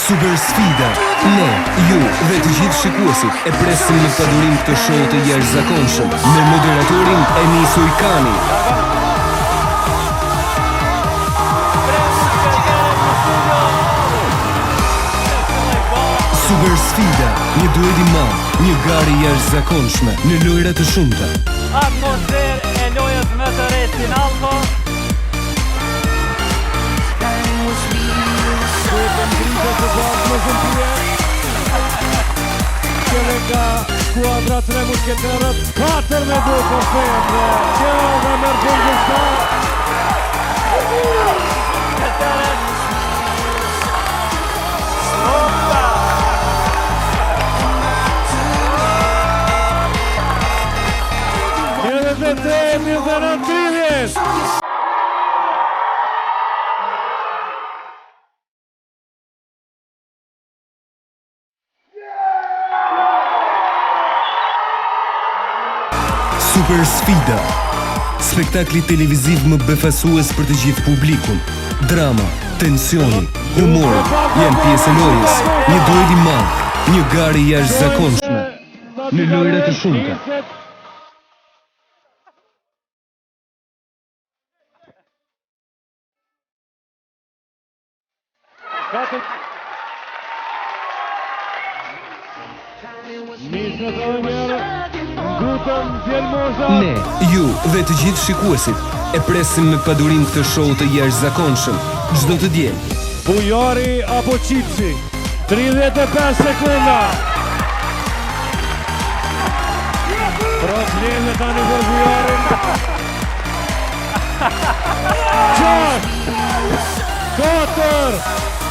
Super sfida. Ne, ju dhe të gjithë shikuesit e presim me padurim këtë show të jashtëzakonshëm me moderatorin Enis Ujkani. Super sfida, një duel i madh, një garë e jashtëzakonshme në lojra të shumta. Atmosferë e lojës më të re Sinalco. Skuadra tre musketerët, 4 me 2 për fejën dhe kjo dhe merr fund gjithçka. 23, 29, 30. Super Sfida. Spektakli televiziv më befasues për të gjithë publikun. Drama, tensioni, humori janë pjesë e lojës. Një duel i madh, një garë e jashtëzakonshme në lojra të shumta. Ne, ju dhe të gjithë shikuesit e presim me padurim këtë show të jashtëzakonshëm çdo të diel. Bujari apo Çipsi? 35 sekunda. Probleme tani për Bujarin. 6 4.